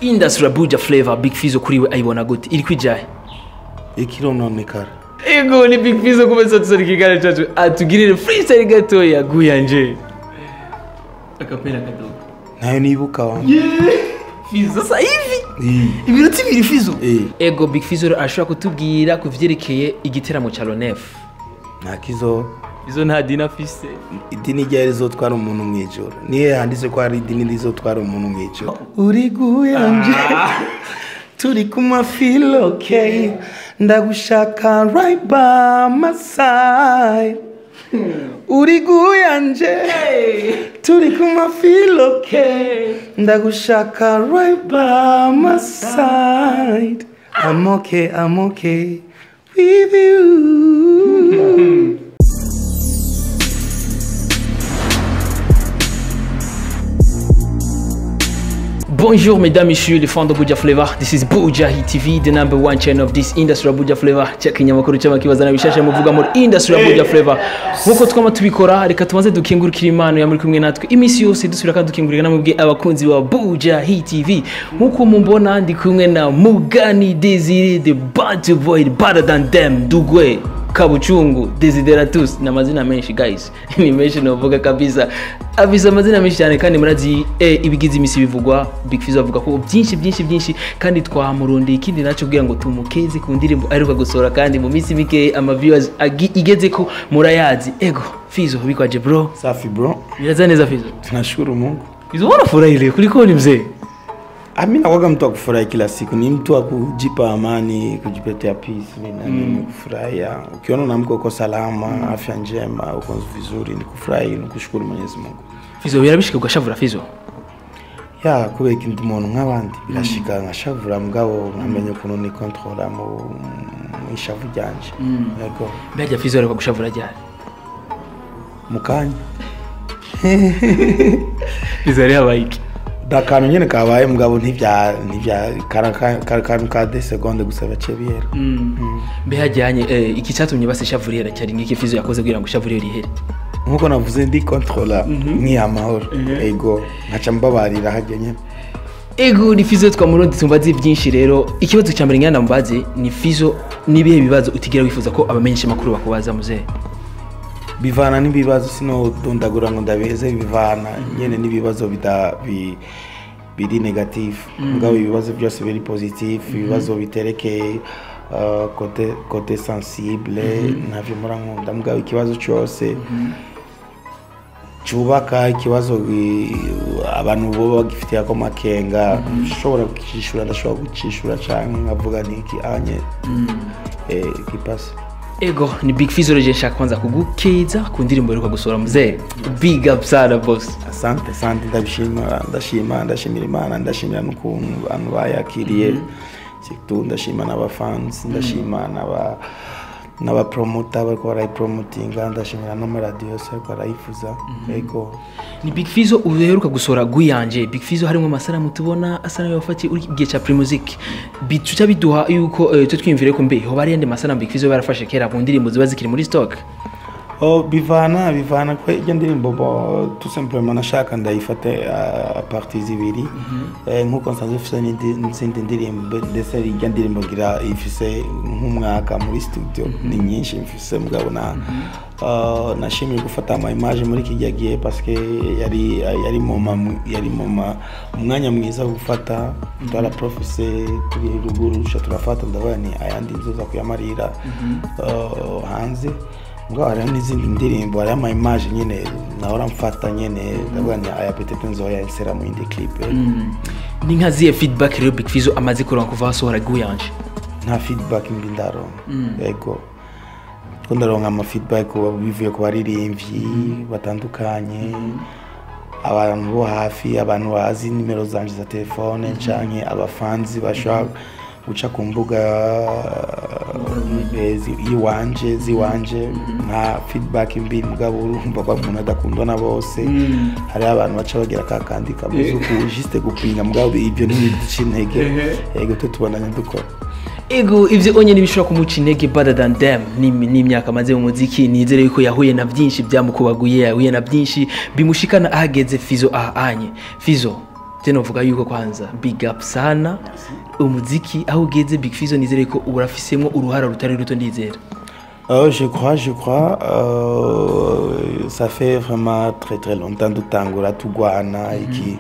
Industry Buja Flavor, Big Fizzo kuri we ayibona gute? Iri kwijahe? Ikirononekara. Ego, ni Big Fizzo kumeza tusari kiganiro cyacu, atugirire freestyle gatoya guyanje. Akapela kadogo. Nayo nibuka wa. Fizzo sasa hivi. Ibintu bibiri Fizzo. Ego, Big Fizzo ashobora kutubwira kuvyerekeye igiteramo cha Lonef. Ntakizo. Izo nta dini afise. Idini rya rizotwara umuntu mwijoro. Niye handitse ko ari idini rizotwara umuntu mwijoro. Uri guyanje. Turi kuma feel okay. Ndagushaka right by my side. Uri guyanje. Turi kuma feel okay. Ndagushaka right by my side. I'm okay, I'm okay with you. Bonjour mesdames, messieurs, les fans de Buja Flavor. This is Buja Hit TV, the number one channel of this industry Buja Flavor. Check inyamakuru cy'amakibazana bishashe muvuga muri industry Buja Flavor. Nkuko twama tubikora, reka tumaze dukingurukira impano ya muri kumwe natwe imisi yose, dusubira kandi dukingurira namubwe abakunzi ba Buja Hit TV. Nkuko mumbona ndi kumwe na Mugani Desire, the bad boy, better than them, Dugwe Kabuchungu, Desideratus, na mazina menshi guys. Ni menshi novuga kabisa. Afisa amazina menshi cyane kandi murazi ibigize imisi bivugwa. Big Fizzo avuga ko byinshi byinshi byinshi kandi twamurundi ikindi naco kugira ngo tumukeze ku ndirimbo aheruka gusohora kandi mu minsi mike ama viewers igeze ko murayazi. Ego Fizzo, bikwaje bro? Safi bro. Biraza neza Fizzo? Tunashukuru Mungu. Fizzo unafurahi leo kuliko ni mzee? Mimi nakuwa mtu wa kufurahi kila siku, ni mtu wa kujipa amani, kujipatia peace, mimi kufurahia. Ukiona unaamka uko salama, afya njema, uko vizuri, ni kufurahi, ni kushukuru Mwenyezi Mungu. Fizzo birabishika ugashavura Fizzo? Ya, kubera ikintu umuntu nk'abandi birashika nkashavura, mugabo nkamenya ukuntu ni controla mu ishavu ryanje. Yego. Mbega Fizzo ariko gushavura ryari? Mukanya. Fizzo ari habaye iki? Dakano nyene kabaye mugabo ntivya karakantu ka 2 secondes gusa bace bihera. Mbe hajyanye iki cyatumye base shavurira cyari ngiki Fizzo yakoze kugira ngo shavurire rihere? Nkuko navuze ndi controller ni amahoro. Ego nkaca mbabarira hajya nyene. Ego ni Fizzo twamurundi tumbaze byinshi rero. Ikibazo cya mbere ngana mbaze ni Fizzo, nibihe bibazo utigira wifuza ko abamenyesha makuru bakubaza muzee? Bivana n'ibibazo, sino dondagura ngo ndabeze, bivana nyene n'ibibazo biri negative. Mugabo ibibazo byose biri positive, ibibazo biterekeye côté sensible ntavyo murankunda. Mugabo ikibazo cyose cyubaka, ikibazo abantu bo bagifitiye ko makenga, ushobora kukishura, ndashobora kukishura canke nkavuga niki anye kipasa. Ego ni Big Fizzo reje nshaka kwanza kugukeza ku ndirimbo iheruka gusohora muzee. Big up sana boss. Asante, asante, ndabishima, ndashima, ndashimira Imana, ndashimira n'ukuntu abantu bayakiriye. Surtout ndashima n'abafans, ndashima n'aba promoter bariko barayipromotinga, ndashimira n'amaradiyo yose ariko barayifuza. Ego ni Big Fizzo uheruka gusohora Guyanje. Big Fizzo harimo amasanamu tubona asa n'ayafatiye uri gihe cha Primusic. Bicuca biduha yuko twe twiyumvire ko mbe ho bari yandi masanamu Big Fizzo barafashe kera ku ndirimbo ziba zikiri muri stock. Oh, bivana ko iryo ndirimbo tout simplement nashaka ndayifate a parties zibiri. Nkuko nsanzwe mfise n'izindi ndirimbo, ndetse iryo ndirimbo ngira ifise nk'umwaka muri studio, ni nyinshi mfise mugabo na nashimiye gufata ama image muri kijya gihe parce que yari mu umwanya mwiza wo gufata. Twaraprofise turi ruguru turafata, ndabona ni ayandi nzoza kuyamarira hanze. Mugabo hariho n'izindi ndirimbo, hariho ama image nyene nahora mfata nyene, ndavuga ni aya peut-être nzoyansera mu yindi clip. Ni nka ziye feedback rero Big Fizzo amaze kuronka kuva asohora Guyanje? Nta feedback mbi ndaronka. Yego ko ndaronka ama feedback bivuye ku baririmbyi batandukanye, abantu bo hafi, abantu bazi nimero zanje za telefone canke abafanzi bashobora guca ku mbuga iwanje ziwanje. Nta feedback mbi, mugabo urumva ko umuntu adakundwa na bose. Hari abantu baca bagira kakandi kabuze ku juste gupinga, mugabo ibyo ntibiduca intege. Yego tubandanya dukora. Ego ivyo onye nibishobora kumuca intege better than them. N'imyaka amaze mu muziki, nizere yuko yahuye na byinshi byamukubaguye, yahuye na byinshi bimushikana ahageze Fizzo ahanye. Fizzo Je novuga yuko kwanza big up sana. Umuziki aho ugeze, Big Fizzo, nizere ko urafisemo uruhara rutari ruto, ndizera. Je crois, ça fait vraiment très très longtemps dutangura tugwana iki,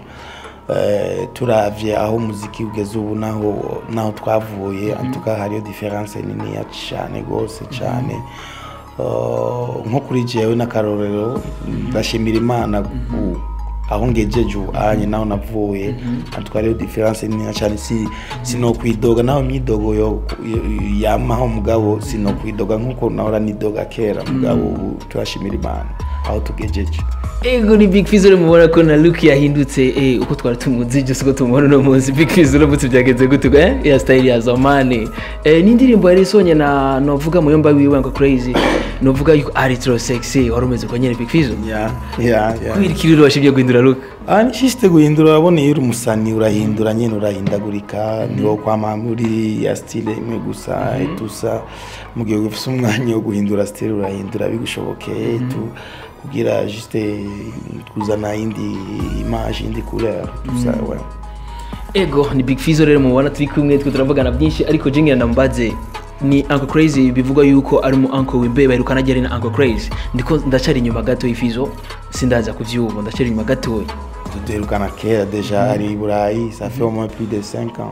turavye aho umuziki ugeze ubu naho twavuye, en tout cas hariyo différence niniya cane gose cane. Nko kuri jewe n'akarorero, ndashimira Imana aho ngejeje ubu anye naho navuye, en tout cas hariyo différence niniya cane. Si sinokwidoga naho imyidogo yo yamaho, mugabo sinokwidoga nkuko nahora nidoga kera, mugabo ubu turashimira Imana aho tugejeje. Ego, ni Big Fizzo mubona ko na look yahindutse, uko twari tumuzi je siko tumubona uno munsi. Big Fizzo, uno munsi byagenze gute, ya style ya zamani? Ni indirimbo yari isonye na novuga muyomba wiwe ngo Crazy, novuga yuko ari trop sexy. Wari umeze uko nyene, Big Fizzo? Yeah. Kubera iki rero washimye guhindura look? Ah, ni juste guhindura. Urabona, iyo uri umusani urahindura nyene, urahindagurika, niwo kwama muri ya style imwe gusa et tout ça. Mu gihe ufise umwanya wo guhindura style, urahindura bigushobokeye tu kugira juste kuzana indi image, indi couleur, tout ça, ouais. Ego, ni Big Fizzo rero mubona turi kumwe, twe turavugana byinshi, ariko je ngira ndambaze ni Uncle Crazy. Bivugwa yuko ari mu uncle wimbe baherukana agera na Uncle Crazy. Ndiko ndacari inyuma gato y'Fizzo, sindaza kuvyuba, ndacari inyuma gato. Duherukana kera déjà, ari i Burayi, ça fait au moins plus de 5 ans,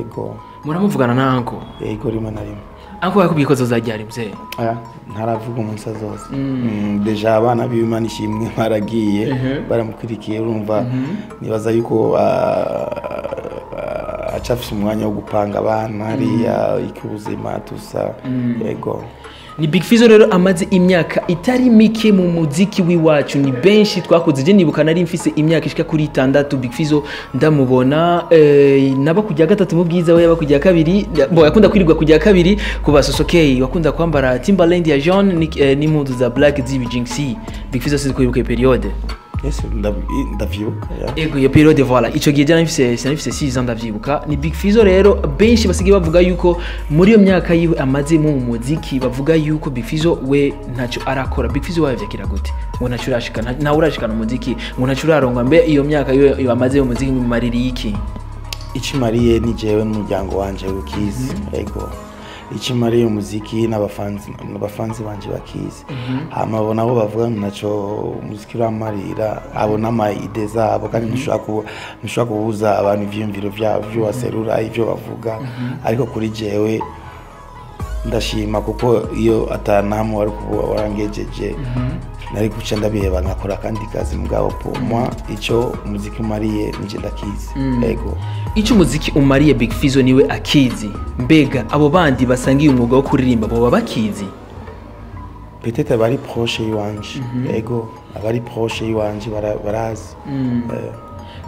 ego. Muramuvugana na uncle? Ego, rimwe na rimwe. Uncle yakubwiye ko azozajyara mzee? Aya, ntaravuga umunsi azoza. Déjà abana biwe, Imana ishimwe, baragiye baramukurikiye. Urumva, nibaza yuko acafise umwanya wo gupanga abana hariya iki ubuzima tusa, yego. Ni Big Fizzo rero amaze imyaka itari mike mu muziki w'iwacu. Ni benshi twakoze. Je nibuka nari mfise imyaka ishika kuri 6 Big Fizzo ndamubona, naba kujya gatatu mu bwiza, we yaba kujya kabiri. Bo yakunda kwirirwa kujya kabiri kuba sosokey, wakunda kwambara Timberland ya jaune n'impuzu za black z'ibi Big Fizzo sizi kwibuka iyo période? Yes, ndavyibuka, yeah. Ego, iyo période, voilà. Ico gihe jana mfise, nari mfise 6 ans, ndavyibuka. Ni Big Fizzo rero benshi basigaye bavuga yuko muri iyo myaka yiwe amaze mu muziki, bavuga yuko Big Fizzo we ntacyo arakora. Big Fizzo wawe vyakira gute, ngo ntacyo urashika, ntawe urashikana umuziki, ngo ntacyo uraronga? Mbe iyo myaka yiwe iyo amaze mu muziki mumaririye iki? Icyo imariye ni jewe n'umuryango wanje ukizi. Ego, icyo imariye umuziki n'abafanzi banje bakizi. Hama abo nabo bavuga ngo naco umuziki uramarira, abo n'ama idées zabo, kandi ntushobora kubuza abantu ivyiyumviro vyabo, ivyo baserura, ivyo bavuga. Ariko kuri jewe ndashima, kuko iyo atanahamwe wari kuba warangejeje, nari guca ndabiheba nkakora akandi kazi. Mugabo pour moi, icyo umuziki umariye nije ndakizi, ego. Icyo umuziki umariye Big Fizzo niwe akizi. Mbega abo bandi basangiye umwuga wo kuririmba boba bakizi? Peut-être abari proche y'iwanje, ego, abari proche y'iwanje barazi.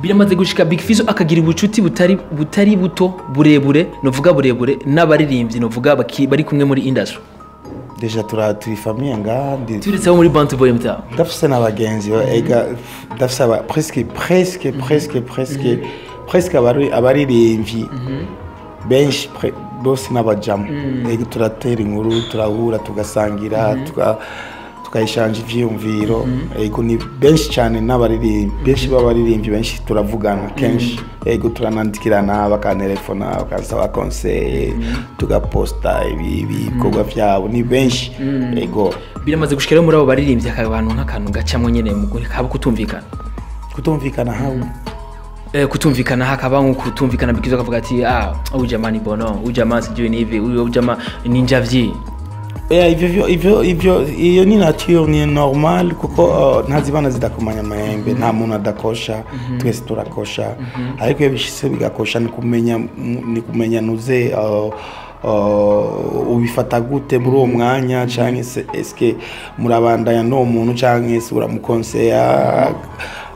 Biramaze gushika Big Fizzo akagira ubucuti butari buto, burebure, novuga burebure, n'abaririmbyi novuga bari kumwe muri industry? Déjà turi famille ngaha Turetse abo muri Bantu Boy mta? Ndafise n'abagenzi, ega ndafise presque presque presque presque presque abaririmbyi benshi bose n'abajamu. Ego, turatera inkuru, turahura, tugasangira, tukayishanja ivyiyumviro. Ego, ni benshi cyane, n'abaririmbyi benshi, b'abaririmbyi benshi turavugana kenshi. Ego, turanandikirana, bakantelefona, bakansaba conseil, tugaposta ibikorwa vyabo. Ni benshi, ego. Biramaze gushika rero muri abo baririmbyi akabantu nk'akantu gacamwo nyene mu kaba kutumvikana? Kutumvikana hawe? Kutumvikana hakaba nko kutumvikana, Big Fizzo akavuga ati: "Ah, uyu jamaa ni bono, uyu jamaa sijui ni hivi, uyu jamaa ni njavyi." Yeah, ivyo iyo ni nature, ni normal, kuko ntazibana zidakomanya amahembe. Nta muntu adakosha, twese turakosha. Ariko iyo bishitse bigakosha, ni kumenya nuze ubifata gute muri uwo mwanya, canke se eske murabandanya n'uwo muntu, canke se uramukonseya,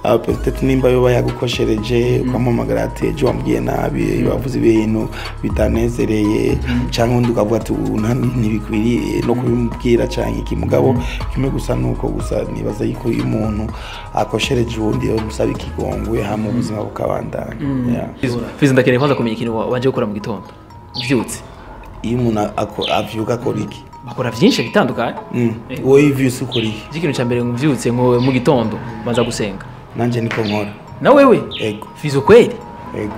peut-être nimba yoba yagukoshereje, ukamuhamagara ati: "Ejo wambwiye nabi, wavuze ibintu bitanezereye," canke undi ukavuga ati: "Ubu ntibikwiriye no kubimubwira," canke iki. Mugabo kimwe gusa nuko gusa nibaza yuko iyo umuntu akoshereje uwundi, yomusaba ikigongwe, hama ubuzima bukabandanya, yeah. Fizzo, ndakeneye kwanza kumenya ikintu wanje gukora mu gitondo uvyutse. Iyo umuntu avyuka akora iki? Bakora vyinshi bitandukanye. Wowe iyo uvyutse ukora iki? Ikintu ca mbere mvyutse nko mu gitondo, manza gusenga. Nanje niko nkora. Na wewe? Ego. Fizo kweli? Ego.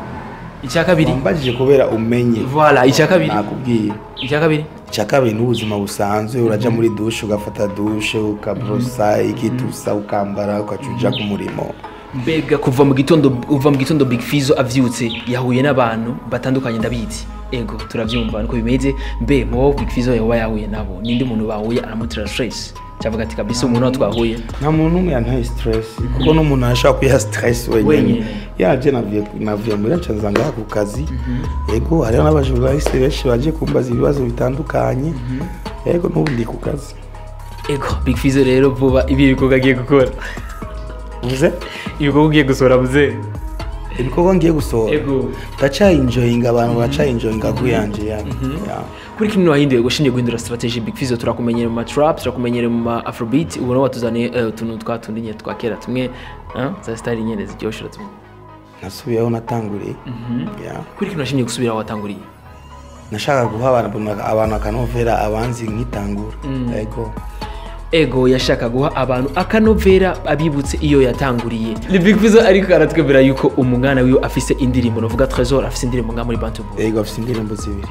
Icya kabiri. Wambajije kubera umenye. Voilà, icya kabiri. Nakubwiye. Icya kabiri. Icya kabiri ni ubuzima busanzwe, uraja muri douche ugafata douche ukabrosa ikitusa ukambara ukacuja ku murimo. Mbega kuva mu gitondo, uva mu gitondo Big Fizzo avyutse yahuye n'abantu batandukanye ndabizi. Ego turavyumva niko bimeze. Mbe mu Big Fizzo yoba yahuye nabo, ninde muntu bahuye aramutira stress? Cyavuga ati kabisa umuntu twahuye. Nta muntu umwe yantaye stress kuko n'umuntu ashobora kwiha stress wenyine. Yaje navuye muri ncanza ngaha ku kazi. Ego hariho n'abajournaliste benshi baje kumbaza ibibazo bitandukanye. Ego n'ubu ndi ku kazi. Ego Big Fizzo rero vuba ibi bikorwa agiye gukora. Uvuze? Ibikorwa ugiye gusohora muze? Ibikorwa ngiye gusohora. Ego. Ndaca enjoying abantu baca enjoying akuyanje ya. Kuri kimwe wahinduye gushingiye guhindura strategy Big Fizzo, turakumenyera mu ma trap, turakumenyera mu ma afrobeat, ubona watuzaniye utuntu twatundi nye twakera tumwe za style nyene ziryoshye tumwe. Nasubiyeho natanguriye. Kuri kimwe nashimye gusubira aho watanguriye. Nashaka guha abantu akanovera abanzi nkitangura. Ego. Ego yashaka guha abantu akanovera abibutse iyo yatanguriye. Ni Big Fizzo ariko aratwebera yuko umwana wiwe afise indirimbo, novuga Trésor afise indirimbo nga muri Bantu Boy. Ego afise indirimbo zibiri.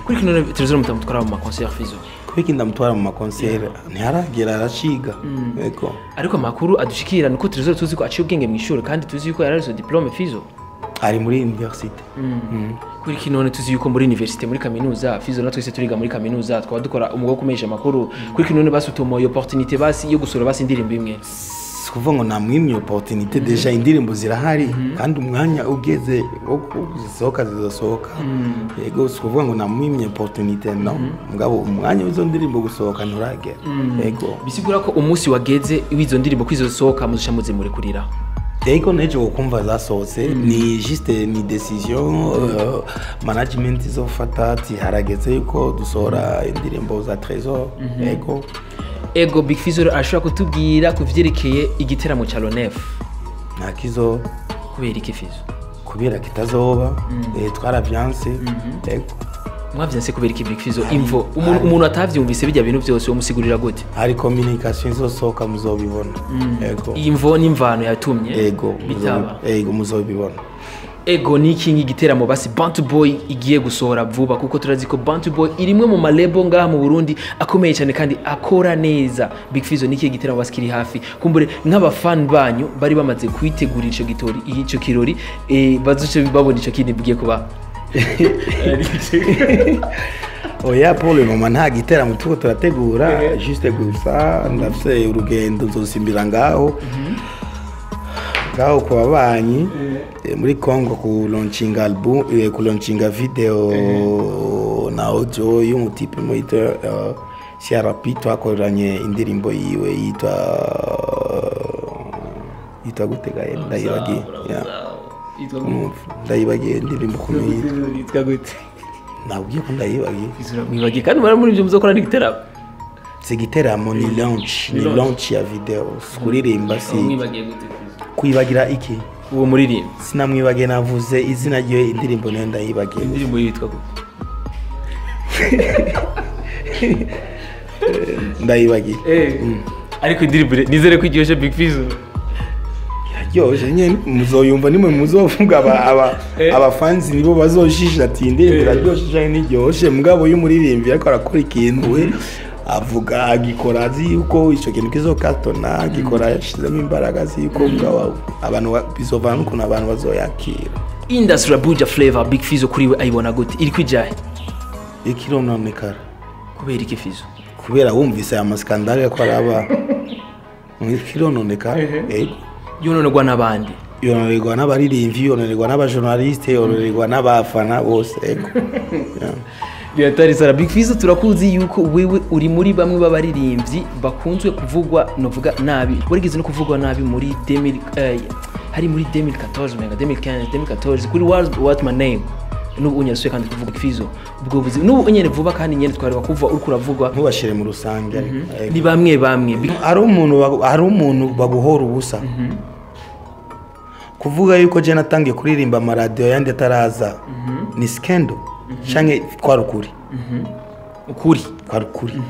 Kuri kino Trésor mutamutwara mu concert Fizzo. Kuri kinda mutwara mu concert ntiharagera araciga. Ego. Ariko makuru adushikira nuko Trésor tuzi ko aciye ubwenge mu ishuri kandi tuzi yuko yararizo diplome Fizzo. Ari muri université. Kuri kinone tuzi yuko muri université muri kaminuza Fizzo natwe twese turiga muri kaminuza twaba dukora umwuga wo kumesha amakuru. Kuri kinone basi utomoye opportunité basi yo gusura basi indirimbo imwe. Kuvuga ngo namwimye opportunité deja indirimbo zirahari kandi umwanya ugeze wo kuzisohoka zizosohoka. Yego kuvuga ngo namwimye opportunité no mugabo umwanya w'izo ndirimbo gusohoka nturagera. Yego bisigura ko umunsi wageze w'izo ndirimbo kwizosohoka muzisha muzimure kurira. Ego nejo kumva zasohotse ni juste ni decision management izofata ati harageze yuko dusohora indirimbo za Trésor. Ego. Ego Big Fizzo ashobora kutubwira kuvyerekeye igiteramo cha Lonef. Ntakizo kubera iki Fizzo? Kubera kitazoba twaravyanse. Ego. Mwavyanse kubera iki Big Fizzo? Imvo umuntu atavyumvise bijya bintu byose umusigurira gute? Hari communication izosohoka muzobibona. Ego. Imvo n'imvano yatumye. Ego bitaba. Ego muzobibona. Ego niki igiteramo basi Bantu Boy igiye gusohora vuba kuko turazi ko Bantu Boy irimwe mu malebo ngaha mu Burundi akomeye cyane kandi akora neza. Big Fizzo niki igiteramo basi kiri hafi kumbure nk'abafan banyu bari bamaze kwitegurira ico gitori ico kirori bazuce babona ico kindi bigiye kuba. Oya pour le moment nta giteramo tuko turategura juste gusa ndafise urugendo nzosimbira ngaho. Ngaho kwa babanyi muri Congo ku launching album, ku launching video na audio y'umutipe mwita CRP twakoranye indirimbo yiwe yitwa gute gaye ndayibagiye. Ndayibagiye indirimbo kumwe yitwa gute? Nabwiye ko ndayibagiye. Mwibagiye kandi muri ibyo muzokora n'igiteramo. Si igiteramo ni launch, ni launch ya video kuririmba si. Mwibagiye gute? Kwibagira iki? Uwo muririmbo sinamwibagiye navuze izina ryo indirimbo nayo ndayibagiye. Indirimbo yitwa gute? Ndayibagiye. Ariko indirimbo nizere ko iryoshe Big Fizzo. Iraryoshe nyene muzoyumva nimwe muzovuga abafanzi nibo bazojisha ati indirimbo iraryoshe cyane n'iryoshe mugabo y'umuririmbyi ariko arakora ikintu we avuga agikora azi yuko ico kintu kizokatona agikora yashizemo imbaraga azi yuko mugabo abantu bizovana ukuntu abantu bazoyakira. Industry Buja Flavor Big Fizzo kuri we ayibona gute? Iri kwijahe? Ikirononekara. Kubera iki Fizzo? Kubera wumvise aya maskandale ko araba ikirononekara. Ego. Yononerwa n'abandi. Yononerwa n'abaririmbyi, yononerwa n'abajournaliste, yononerwa n'abafana bose. Ego. Biratari sara Big Fizzo turakuzi yuko wewe uri muri bamwe b'abaririmbyi bakunzwe kuvugwa novuga nabi. Warigeze no kuvugwa nabi muri 2000 hari muri 2014 menga 2015 2014 kuri What My Name. N'ubu unyarasuye kandi kuvuga Fizzo ubwo buzi n'ubu unyene vuba kandi nyene twareba kuva uriko uravugwa ntubashire mu rusange ariko ni bamwe bamwe hari umuntu baguhora ubusa. Kuvuga yuko je natangiye kuririmba amaradio yandi ataraza ni scandal canke twarukuri. Ukuri Kwari ukuri.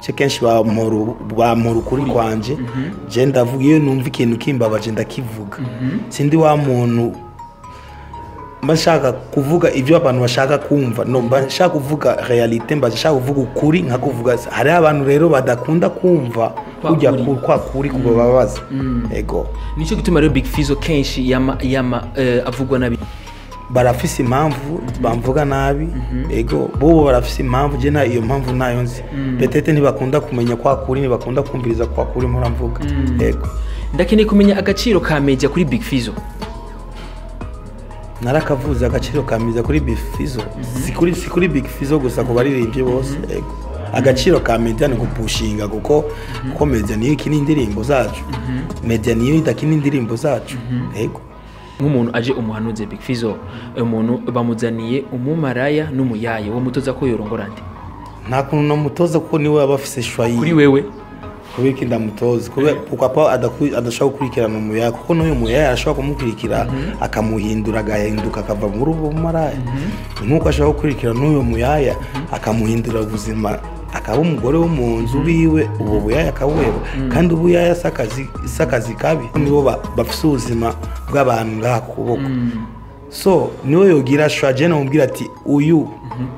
Ce kenshi bampora ukuri kwanje. Je ndavuga iyo numva ikintu kimbabaje, ndakivuga. Sindi wa muntu mba nshaka kuvuga ibyo abantu bashaka kumva. No, mba nshaka kuvuga réalité, mba nshaka kuvuga ukuri nkakuvuga. Hariho abantu rero badakunda kumva Kwa kujya kuri. Kwa kuri kubababaza, ego. Nicyo gituma rero Big Fizzo kenshi yama avugwa nabi. Barafise impamvu bamvuga nabi, ego. Bobo barafise impamvu, je nta iyo mpamvu ntayo nzi. Peut-être ntibakunda kumenya kwa kuri, ntibakunda kumviriza kwa kuri mpora mvuga, ego. Ndakeneye kumenya agaciro ka media kuri Big Fizzo. Narakavuze agaciro ka media kuri Big Fizzo. Si kuri Big Fizzo gusa, ku baririmbyi bose, ego. Agaciro ka media ni gupushinga, kuko media niyo ikina indirimbo zacu. Media niyo idakina indirimbo zacu, ego. Nk'umuntu aje umuhanuze Big Fizzo, umuntu bamuzaniye umumaraya n'umuyaye, wo mutoza ko yorongora nde? Nta kuntu namutoza, kuko niwe aba afise choix yiwe. Kuri wewe? Kubera iki ndamutoza? Kubera pourquoi pas adashobora gukurikirana umuyaya, kuko n'uyu muyaya arashobora kumukurikira akamuhindura, agahinduka akava muri ubu bumaraya, nk'uko ashobora gukurikira n'uyu muyaya akamuhindura ubuzima, akaba umugore wo mu nzu wiwe, ubu buyaya akabuheba. Kandi ubuyaya si akazi kabi, nibo bafise ubuzima bw'abantu ngaha ku kuboko. So niwe yogira choix. Je namubwira ati: "Uyu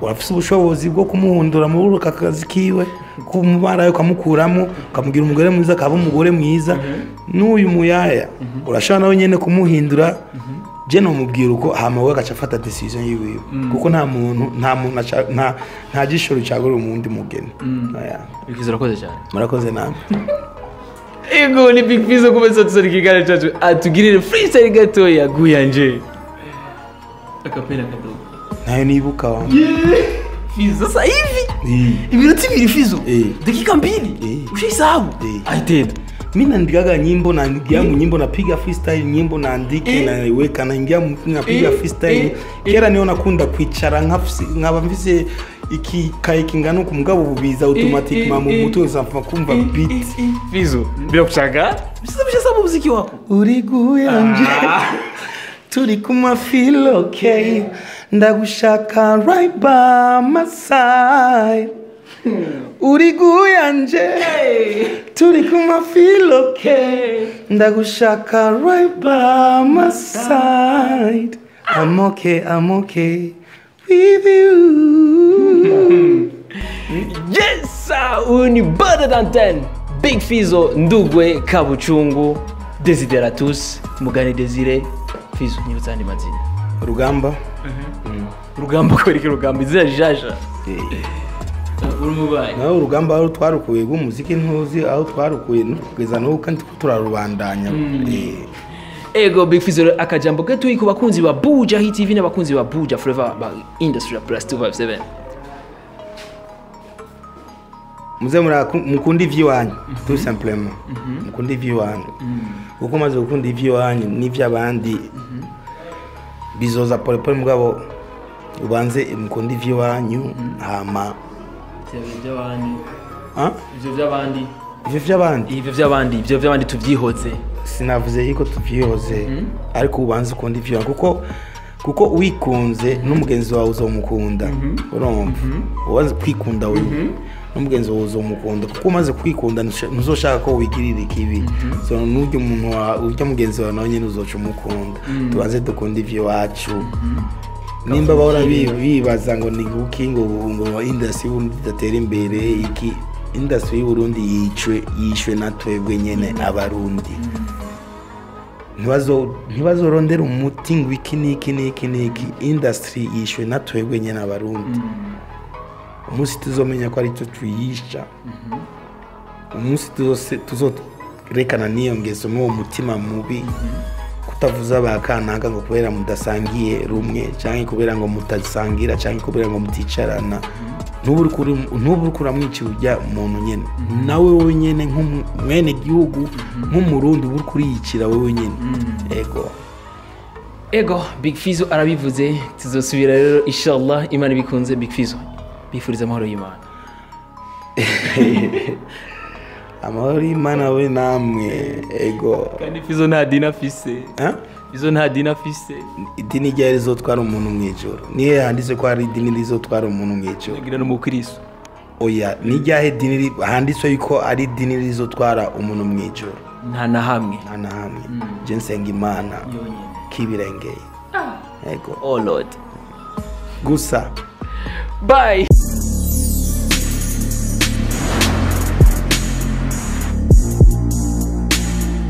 urafise ubushobozi bwo kumuhundura muri aka kazi kiwe kumubarayo, ukamukuramo, ukamugira umugore mwiza, akaba umugore mwiza. N'uyu muyaya urashobora nawe nyene kumuhindura." Je nomubwira uko, hama we agaca afata décision yiwiwe, kuko nta muntu nta jisho ricagurira umundi mugeni. Oya. Big Fizzo, urakoze cyane. Murakoze namwe. Ego, ni Big Fizzo. Kumeza tuzari ikiganiro cyacu, atugirire freestyle gatoya guyanje akapera kadogo. Ntayo nibuka wa. Fizzo, sasa hivi iminota 2, Fizzo. Dakika 2. Ushaisahau? Aitenda. Mi naandikaga nyimbo, naingia mu nyimbo, napiga freestyle nyimbo, naandike, naiweka, naingia napiga freestyle. Kera niyo nakunda kwicara nkaba mfise ikikaye kingana uku, mugabo ubu biza automatiquement mu mutwe, uzapfa kumva beat. Fizzo, bila kuchanga, sasa ushasahau muziki wako. Uri guyanje, turi kumwe, feel okay, ndagushaka right by my side. Uri guyanje, turi kumwe, feel okay, ndagushaka right by my side. I'm okay, I'm okay with you. Yes, huyu ni better than 10 Big Fizzo, Ndugwe Kabuchungu, Desideratus Mugani Desire Fizzo. Nyibutsa andi mazina. Rugamba. Rugamba? Kwereka Rugamba izina rishasha. Uri mubaye. Nawe urugamba aho twarukuye rw'umuziki, ntuzi aho twarukuye kugeza n'ubu, kandi turarubandanya. Ego, Big Fizzo, akajambo gatoyi ku bakunzi ba Buja Hit TV n'abakunzi ba Buja Flavor ba Industry Plus 257. Muze mukunda ivy'iwanyu, tout simplement mukunda ivy'iwanyu, kuko umaze gukunda ivy'iwanyu n'ivy'abandi bizoza polepole. Mugabo ubanze mukunda ivy'iwanyu, hama Ivyo by'abandi. Ah? Ivyo by'abandi. Ivyo vy'abandi. Ivyo by'abandi tuvyihoze. Sinavuze yuko tuvyihoze, ariko ubanze ukunda ivy'iwanyu, kuko wikunze n'umugenzi wawe uzomukunda. Urumva, ubanze kwikunda wewe, n'umugenzi wawe uzomukunda, kuko umaze kwikunda ntuzoshaka ko wigirira ikibi. So n'urya muntu urya mugenzi wawe nawe nyine uzoca umukunda. Tubanze dukunda ivy'iwacu. Nimba bahora bibaza ngo ni kuki ngo industry y'Uburundi idatera imbere, iki industry y'Uburundi yicwe, yishwe na twebwe nyene Abarundi. Ntibazorondera umuti ngo iki n'iki n'iki n'iki. Industry yishwe na twebwe nyene Abarundi. Umunsi tuzomenya ko ari twe tuyisha, umunsi tuzorekana n'iyo ngeso n'uwo mutima mubi, kutavuza ba kanaka ngo kubera mudasangiye rumwe, cyangwa kubera ngo mutasangira, cyangwa kubera ngo muticarana, ntubu uriko uramwica urya muntu nyene. Nawe wowe nyene nk'umwene gihugu, nk'Umurundi, uba uriko uriyicira wowe nyene, ego. Ego, Big Fizzo arabivuze. Tuzosubira rero inshallah, Imana ibikunze. Big Fizzo, bifuriza amahoro y'Imana. Amahoro y'Imana we namwe, ego. Kandi Fizzo nta dini afise. Ha? Fizzo nta dini afise. Idini ryari rizotwara umuntu mw'ijoro? Niyo yanditse ko hari idini rizotwara umuntu mw'ijoro? Nagira n'umukristo. Oya, ni ryahe dini handitswe yuko ari dini rizotwara umuntu mu ijuru? Nta na hamwe. Nta na hamwe. Je nsenga Imana yonyine kibirengeye. Yego. Oh Lord. Gusa. Bye.